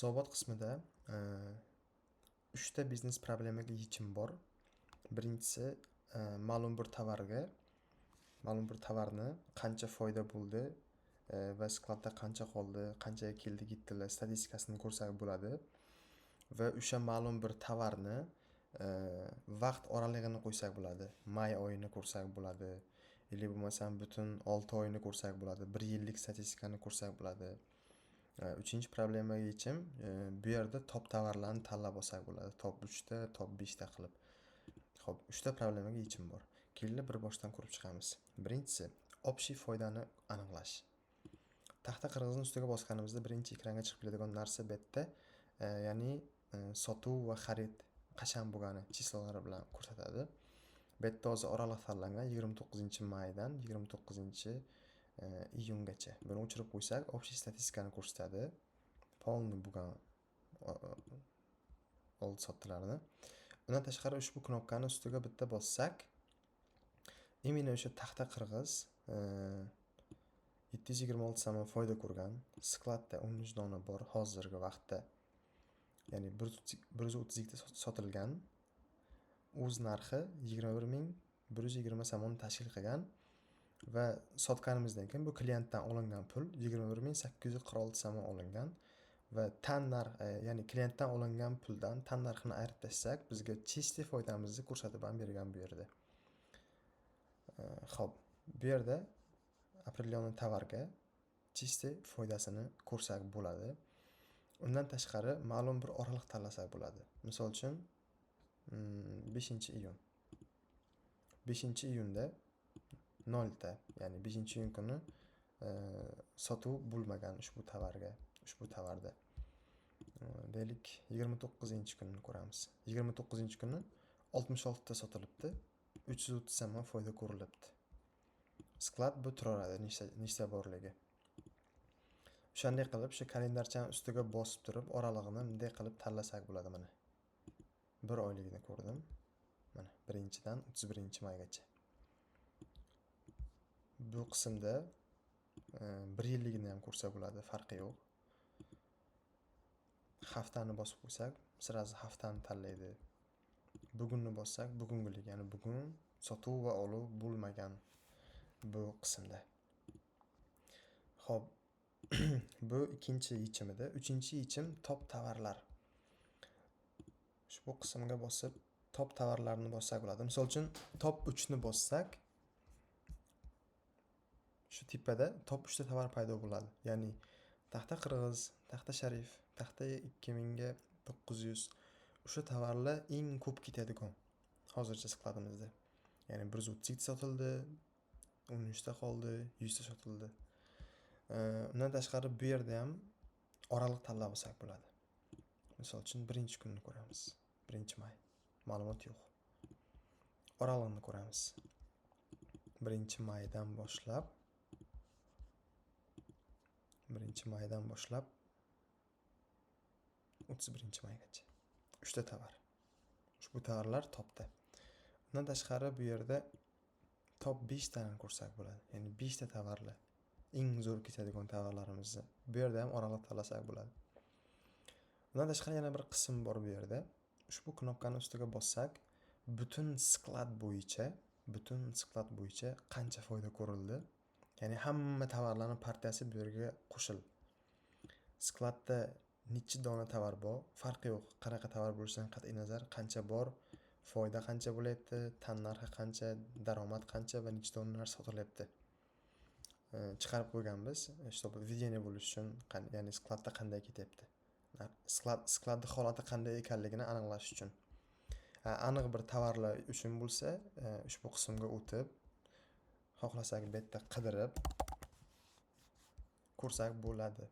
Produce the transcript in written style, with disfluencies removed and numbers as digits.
Hisobot qismida uchta biznes problemaga yechim bor. Birinchisi, ma'lum bir tovarga, ma'lum bir tovarni qancha foyda bo'ldi va skladda qancha qoldi, qanchaga keldi ketdilar, statistikasini ko'rsak bo'ladi. Va o'sha ma'lum bir tovarni vaqt oralig'ini qo'ysak bo'ladi. May oyini ko'rsak bo'ladi или bo'lmasam butun 6 oyini ko'rsak bo'ladi, bir yillik statistikani ko'rsak bo'ladi. Uchinchi problemaga yechim, bu yerda top tovarlarni tanlab olsak bo'ladi, top 3 ta, top 5 ta qilib. Ho'p, uchta problemaga yechim bor. Kelinglar, bir boshdan ko'rib chiqamiz. Birinchisi, общий foydani aniqlash. Taxta qirg'izni ustiga bosganimizda birinchi ekranga chiqib keladigan narsa bu yerda, ya'ni sotuv va xarid qachon bo'lgani число lari bilan ko'rsatadi. Bu yerda hozir oraliq tanlangan, 29-maydan 29-iyungacha. Buni o'chirib qo'ysak, общий statistikani ko'rsatadi, полный bo'lgan oldi sotdilarni. Undan tashqari, ushbu knopkani ustiga bitta bossak, именно o'sha taxta qirg'iz 726 somon foyda ko'rgan. Skladda 13 dona bor hozirgi vaqtda, ya'ni 132 ta sotilgan, o'z narxi 21 120 somon tashkil qilgan va sotganimizdan keyin bu klientdan olingan pul 21 846 somon olingan va tan narx, ya'ni klientdan olingan puldan tan narxini ayirib tashlasak, bizga чистый foydamizni ko'rsatib ham bergan bu yerda. Ho'p, bu yerda определенный tovarga чистый foydasini ko'rsak bo'ladi. Undan tashqari, ma'lum bir oraliq tanlasak bo'ladi. Misol uchun, 5-iyun. 5-iyunda 0 ta, ya'ni 5-iyun kuni sotuv bo'lmagan ushbu tovarga, ushbu tovarda. Deylik, 29-kunini ko'ramiz. 29-kuni 66 ta sotilibdi, 330 somon foyda ko'rilibdi. Sklad bu turaveradi nechta borligi. O'shanday qilib, o'sha kalendarchani ustiga bosib turib, oralig'ini bunday qilib tanlasak bo'ladi. Mana, bir oyligini ko'rdim, mana, 1-dan 31-maygacha. Bu qismda bir yilligini ham ko'rsa bo'ladi, farqi yo'q. Haftani bosib qo'ysak, сразу haftani tanlaydi. Bugunni bossak, bugungilik, ya'ni bugun sotuv va oluv bo'lmagan bu qismda. Ho'p, bu ikkinchi yechim edi. Uchinchi yechim, top tovarlar. Ushbu qismga bosib, top tovarlarni bossak bo'ladi. Misol uchun, top 3 ni bossak, shu tepada top 3 ta tovar paydo bo'ladi, ya'ni taxta qirg'iz, taxta sharif, taxta 2900. O'sha tovarlar eng ko'p ketadigan hozircha skladimizda, ya'ni 132 ta sotildi, 13 ta qoldi, 100 ta sotildi. Undan tashqari, bu yerda ham oraliq tanlab olsak bo'ladi. Misol uchun, birinchi kunni ko'ramiz, 1-may, ma'lumot yo'q. Oralig'ini ko'ramiz, 1-maydan boshlab, 1-maydan boshlab 31-maygacha uchta tovar. Ushbu tovarlar topda. Undan tashqari, bu yerda top 5 tani ko'rsak bo'ladi, ya'ni 5 ta tovarlar, eng zo'r ketadigan tovarlarimizni. Bu yerda ham oraliq tanlasak bo'ladi. Undan tashqari, yana bir qism bor bu yerda. Ushbu knopkani ustiga bossak, butun sklad bo'yicha qancha foyda ko'rildi, ya'ni hamma tovarlarni partiyasi bu yerga qo'shildi. Skladda necha dona tovar bor, farqi yo'q, qanaqa tovar bo'lishidan qat'iy nazar, qancha bor, foyda qancha bo'lyapti, tan narxi qancha, daromad qancha va necha dona narsa sotilyapti, chiqarib qo'yganmiz, чтобы видение bo'lishi uchun, ya'ni skladda qanday ketyapti, skladni holati qanday ekanligini aniqlash uchun. Aniq bir tovarlar uchun bo'lsa, ushbu qismga o'tib, xohlasak, bu yerda qidirib ko'rsak bo'ladi.